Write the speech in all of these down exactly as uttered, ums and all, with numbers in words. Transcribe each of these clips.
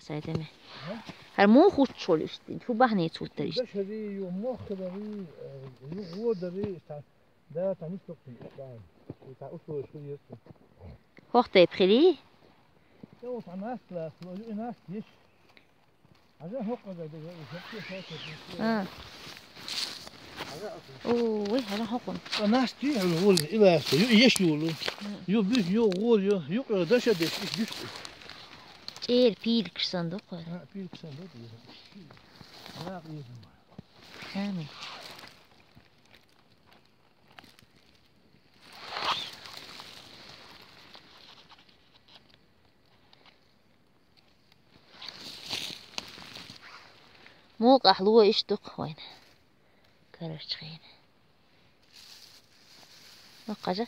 Сайдаме. ХӀара муха хӀуттуш хул иштта? Хьо бахьанийца хӀуттур иштта? Дашари, ю мохкадари, э, ю гӀодари, иштта. Да, там иштта хӀутту, иштта. Иштта условия хул иштта. ХӀокху тайпа хили? Я вот а наст лас, ю и наст еш. Хьажа хӀокху дар дага, ю хӀокху хӀокху. А. Ой, хьажа хӀокхун. А наст ю хьажа гӀур, и лас, ю еш юлу. Ю бих, ю гӀур, ю, ю къа даша деш, иш диш. ЧӀера пилгаш санна ду кхара. А, пилгаш санна ду. Амин. Мукъахь ло иштта ду-кх вайна. Карарчу хенахь. Ну, хьажа.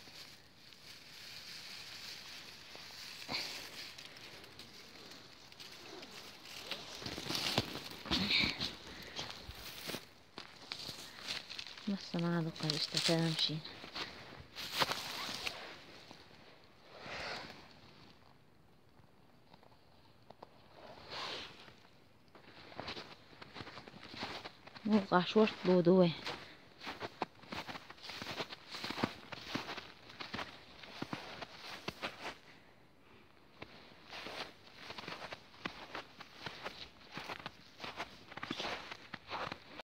Массанхьа ду-кх иштта тамашийна. Мукъахь шорта ло ду вай.